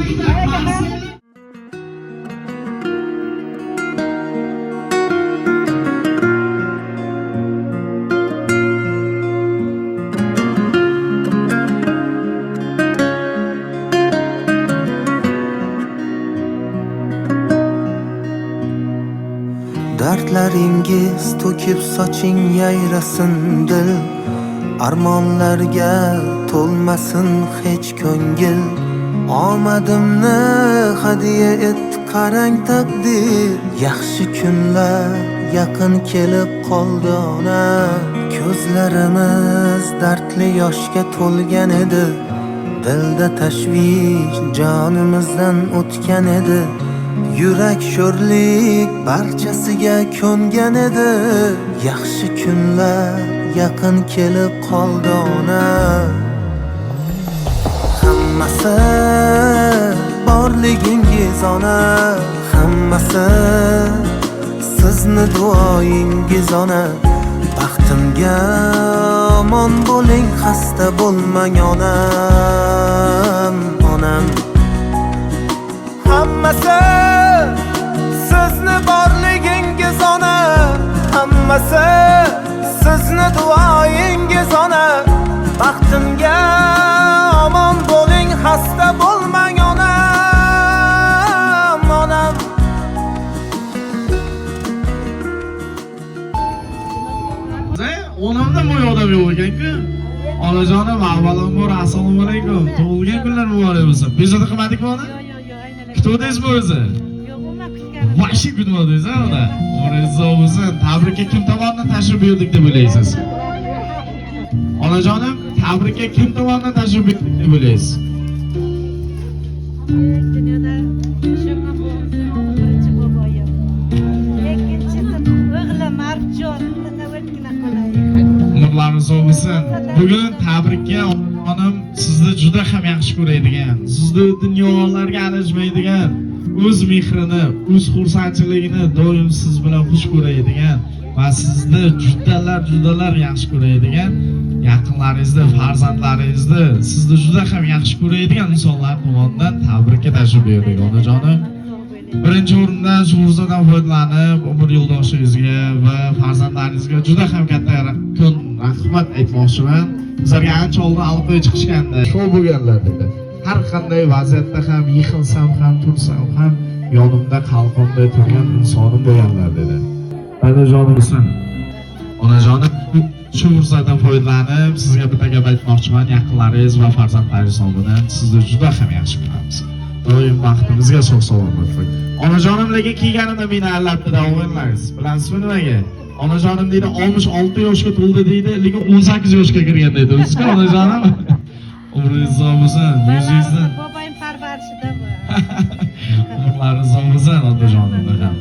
Bitta Dardlaringiz to'kib soching yayrasin dil. Armonlarga to'lmasin hech ko'ngil. Omadimni hadya et qarang taqdir. Yaxshi kunlar yaqin kelib qoldi ona. Ko'zlarimiz dardli yoshga to'lgan edi. Dilda tashvish jonimizdan o'tgan edi. Yurak sho'rlik barchasiga ko'ngan edi. Yaxshi kunlar yaqin kelib qoldi ona. Hammasi borligingiz ona. Hammasi sizni duoyingiz ona. Baxtimga omon bo'ling, xasta bo'lmang onam, onam. Hammasi sizni borligingiz ona. Hammasi sizni duoyingiz ona. Baxtimga omon bo'ling, xasta bo'lmang onam, onam. Onamdan bu odam yo'q ekan-ku. Onajonim, avvalambor assalomu alaykum. Tug'ilgan kunlar muborak bo'lsin. Bezovta qilmadikmi ona? Yo'q, yo'q, yo'q, aynan. Kutuvdingizmi o'zi? Yo'q, umuman kutganim. Вообще kutmadingiz a uni? Umringiz uzoq bo'lsin. Tabrikka kim tomonidan tashrif buyurdik deb o'ylaysiz? Onajonim, tabrikka kim tomonidan tashrif buyurdik deb o'ylaysiz? Dunyoda ishongan birinchi boboyim. Ikkinchisi o'g'lim Arifjon, o'rgina qolay. Umrlaringiz uzoq bo'lsin. Bugun tabrikka onajonim sizni juda ham yaxshi ko'radigan, sizni dunyolarga alishmaydigan, o'z mehrini, o'z xursandchiligini doim siz bilan xush ko'radigan va sizni judalar judalar yaxshi ko'radigan yaqinlaringizni, farzandlaringizni, sizni juda ham yaxshi ko'radigan insonlar tomonidan tabrikka tashrif buyurdik onajonim. Birinchi o'rinda shu fursatdan foydalanib umr yo'ldoshingizga va farzandlaringizga juda ham katta kun rahmat aytmoqchiman. Bizlarga ancha oldin aloqaga chiqishganda shou bo'lganlar dedi. Har qanday vaziyatda ham yiqilsam ham, tursam ham yonimda qalqonday turgan insonim bo'lganlar dedi. Onajonim, onajonim, shu fursatdan foydalanib sizga bitta gap aytmoqchiman. Yaqinlaringiz va farzandlaringiz nomidan sizni juda ham yaxshi ko'ramiz. Doim baxtimizga sog' salomat bo'ling. Onajonim lekin kelganimda meni allabdi o'g'illaringiz. Bilasizmi nimaga? Onajonim deydi 66 yoshga to'ldi deydi, lekin 18 yoshga kirgan deydi. O'zizku onajonim. Umringiz uzoq bo'lsin, yuzingizdan Boboyim parvarishida bu. umrlaringiz uzoq bo'lsin onajonimni ham.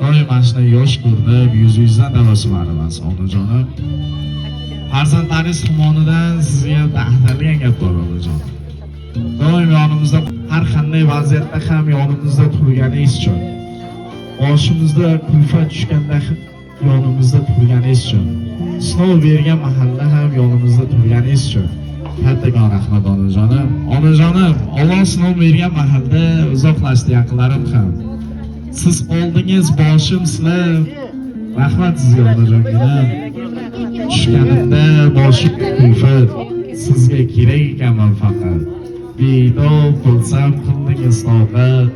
Doim mana shunday yosh ko'rinib, yuzingizdan tabassum arimas onajonim. Farzandlaringiz tomonidan sizga atalgan gap bor onajonim. Doim yonimizda, har qanday vaziyatda ham yonimizda turganingiz uchun, boshimizda kulfat tushganda ham yonimizda turganingiz uchun, sinov bergan mahalda ham yonimizda turganingiz uchun kattakon rahmat onajonim. Onajonim, Alloh sinov bergan mahalda uzoqlashdi yaqinlarim ham. Siz oldingiz boshim silab, rahmat sizga onajonginam. Tushganimda boshim kulfat, sizga kerak ekanman faqat. Betob qilsam qildingiz toqat.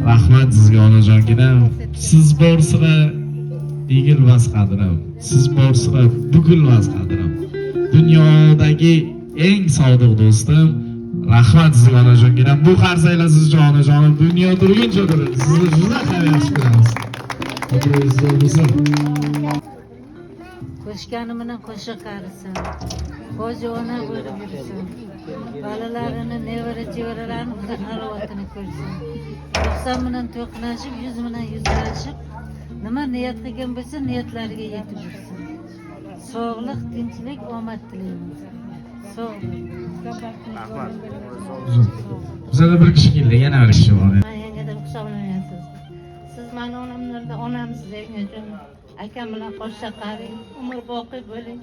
Rahmat sizga onajonginam. Siz borsira egilmas qadrim, siz borsira bukilmas qadrim. Dunyodagi eng sodiq do'stim. Rahmat sizga onajonginam. Bu qarsaklar siz uchun onajonim. Dunyo turguncha turing. Sizni juda ham yaxshi ko'ramiz. Obro'yingiz zo'r bo'lsin. Qo'shgani bilan qo'sha qarisin. Hoji ona bo'lib yursin. Bolalarini, nevara chevaralarini huzur halovatini ko'rsin. 90 bilan to'qnashib, 100 bilan yuzlashib, nima niyat qilgan bo'lsa, niyatlariga yetib yursin. Sog'lik, tinchlik, omad tilaymiz. Sog' bo'ling. Bizada bir kishi keldi, yana bir kishi bor. Man yanga deb hisoblamaysiz. Siz mani onamlarda onamsiz yangajon. Akam bilan qo'sha qaring, umr boqiy bo'ling.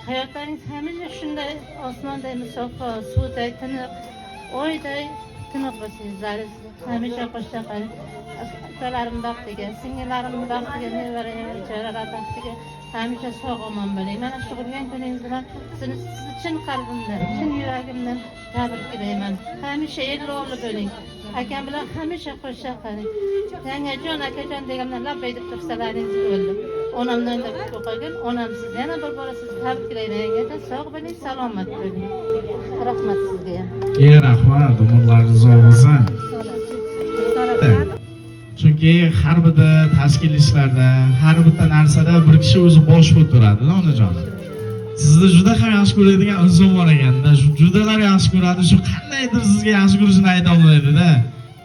Hayotlaringiz hamisha shunday osmonday musaffo, suvday tiniq, oyday Tiniq bo'lsin yuzlaringiz. Hamisha qo'sha qaring. Ukalarim baxtiga, singillarim baxtiga, nevara nevaralar baxtiga hamisha sog' omon bo'ling. Mana shu tug'ilgan kuningiz bilan sizni chin qalbimdan, chin yuragimdan tabriklayman. Hamisha ellovli bo'ling. Akam bilan hamisha qo'sha qaring. Yangajon, akajon degandan labbay deb tursalaringiz bo'ldi. Onamdan da kutib qolgan, onam siz yana bir bora sizni tabriklayman. Yangajon, sog' bo'ling, salomat bo'ling. Rahmat sizga ham. Rahmat, umrlaringiz uzoq bo'lsin. Chunki har bitta tashkil ishlarda, har bitta narsada bir kishi o'zi bosh bo'lib turadi-da, onajonim. Sizni juda ham yaxshi ko'radigan inson bor ekanda, shu judalar yaxshi ko'radi, shu qandaydir sizga yaxshi ko'rishini ayta olmaydida.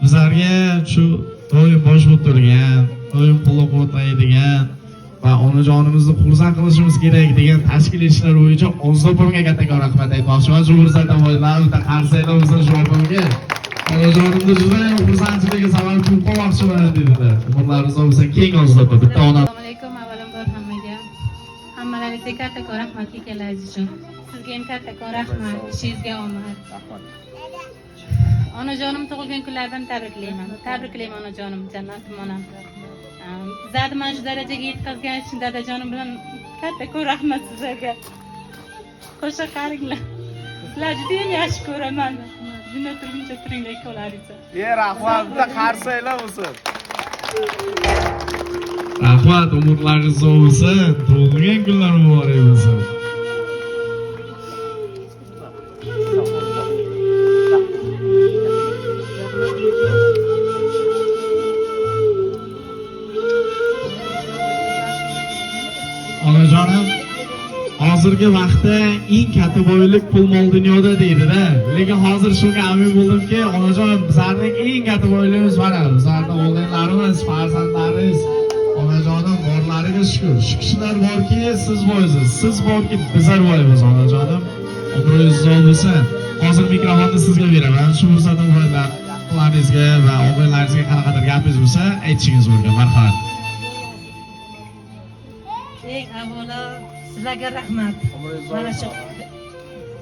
Bizlarga shu doim bosh bo'lib turgan, doim qo'llab-quvvatlaydigan va onajonimizni xursand qilishimiz kerak degan tashkil ishlar bo'yicha Ozoda opamga kattakon rahmat aytmoqchiman. Shu fursatdan foydalanib, bitta qarsaklar bo'lsa shu opamga. Onajonimni juda ham xursandchiligiga sabab bo'lib qolmoqchiman dedilar. Umrlari uzoq bo'lsin, keng Ozoda opa, bitta ona. Assalomu alaykum, avvalambor hammaga. Hammalaringizga kattakon rahmat kelganlaringiz uchun. Sizga ham kattakon rahmat, ishingizga omad. Onajonim tug'ilgan kunlari bilan tabriklayman. Tabriklayman onajonim, jannatim onam. Bizlarni mana shu darajaga yetkazgan uchun dadajonim bilan kattakon rahmat sizlarga. Qo'sha qaringlar. Sizlar juda ham yaxshi ko'raman. Zina turguncha turinglar ikkovlaringiz. Rahmat, bitta qarsaklar bo'lsin. Rahmat, umrlaringiz uzoq bo'lsin, tug'ilgan kunlar muborak bo'lsin. Onajonim, hozirgi vaqtda eng katta boylik pul mol dunyoda deydi-da. Lekin hozir shunga amin bo'ldimki, onajon, bizlarning eng katta boyligimiz mana bizlarning o'g'illarimiz, farzandlarimiz. Onajonim, borlariga shukur. Shu kishilar borki, siz boysiz. Siz borki, bizlar boymiz, onajonim. Umringiz uzoq bo'lsin. Hozir mikrofonni sizga beraman. Shu fursatdan foydalanib, yaqinlaringizga va o'g'illaringizga qanaqadir gapingiz bo'lsa, aytishingiz mumkin. Marhamat. Eng avvalo sizlarga rahmat. Mana shu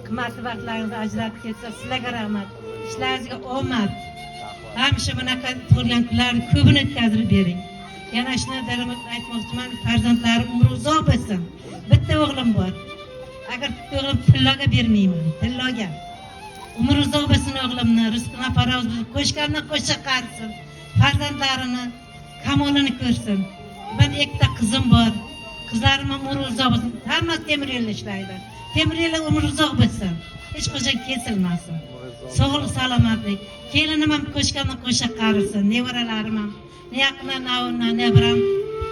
qimmatli vaqtlaringizni ajratib ketsa, sizlarga rahmat. Ishlaringizga omad. Hamisha bunaqa tug'ilgan kunlarni ko'pini o'tkazib bering. Yana shuni aytmoqchiman, farzandlarim umri uzoq bo'lsin. Bitta o'g'lim bor. Agar bitta o'g'lim tilloga bermayman, tilloga. Umri uzoq bo'lsin o'g'limni, rizqini faroz bo'lsin, qo'shgandan qo'sha qarisin. Farzandlarini kamolini ko'rsin. Ben ikkita qizim bor. Qizlarim ham umri uzoq bo'lsin. Hammasi temir yo'lda ishlaydi. Temir yo'lda umri uzoq bo'lsin. Hech qachon kesilmasin. Sog'lik, salomatlik. Kelinim ham qo'shgandan qo'sha qarisin. Nevaralarim ham, ne yaqindan nevaram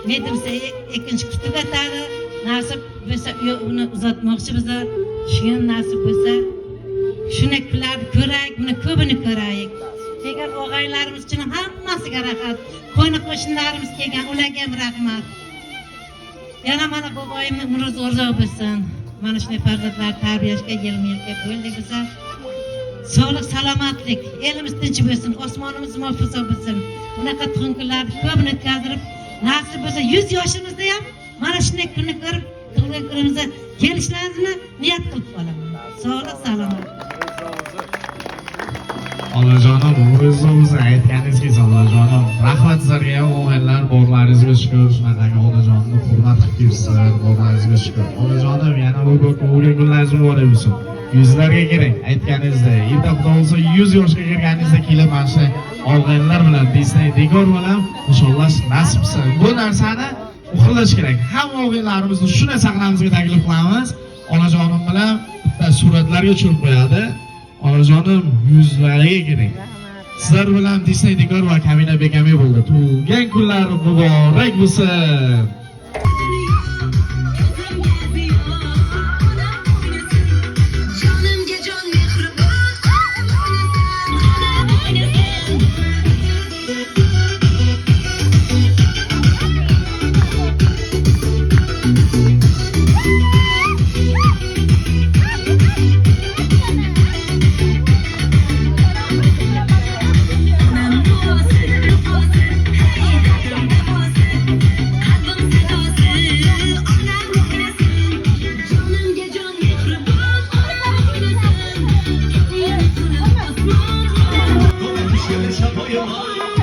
medimsa ikkinchi kurs tugatadi. Nasib bo'lsa uni uzatmoqchi biza. Shunga nasib bo'lsa shuni kunlarni ko'raylik, buni ko'pini ko'raylik. Kelgan og'aylarimiz uchun hammasiga rahmat. Qo'ni qo'shnilarimiz kelgan, ularga ham rahmat. Yana mana boboyimni umri uzoq bo'lsin. Mana shunday farzandlar tarbiyalashga yelma-yelka bo'ldik biza. Sog'lik, salomatlik, elimiz tinch bo'lsin, osmonimiz muhofaza bo'lsin. Bunaqa tug'ilgan kunlarni ko'pini o'tkazib, nasib bo'lsa 100 yoshimizda ham mana shunday kunni ko'rib, tug'ilgan kunimizda kelishlarini niyat qilib qolaman. Sog'lik, salomatlik. Onajonim, umringiz uzoq bo'lsin, aytganingiz kelsin onajonim. Rahmat sizlarga ham, og'aynilar, borlaringizga shukur, shunaqangi onajonimni hurmat qilib kelibsizlar, borlaringizga shukur. Onajonim, yana bu tug'ilgan kunlaringiz muborak bo'lsin. Yuzlarga kerak, aytganingizdek, erta Xudo xohlasa 100 yoshga kirganingizda kelib mana shu og'aynilar bilan, Disney dekor bilan nishonlash nasib qilsin. Bu narsani muhrlash kerak. Hamma og'aynilarimizni shunday sahnamizga taklif qilamiz. Onajonim bilan bitta suratlarga tushirib qo'yadi. Onajonim, yuzlariga kerak. Sizlar bilan Disney dekor va Kamina Bekami bo'ldi. Tug'ilgan kunlar muborak bo'lsin. Jonimga jon mehribon, onasan. Onam duosi, duosi, hey, davosi, qalbim دل شبای ما.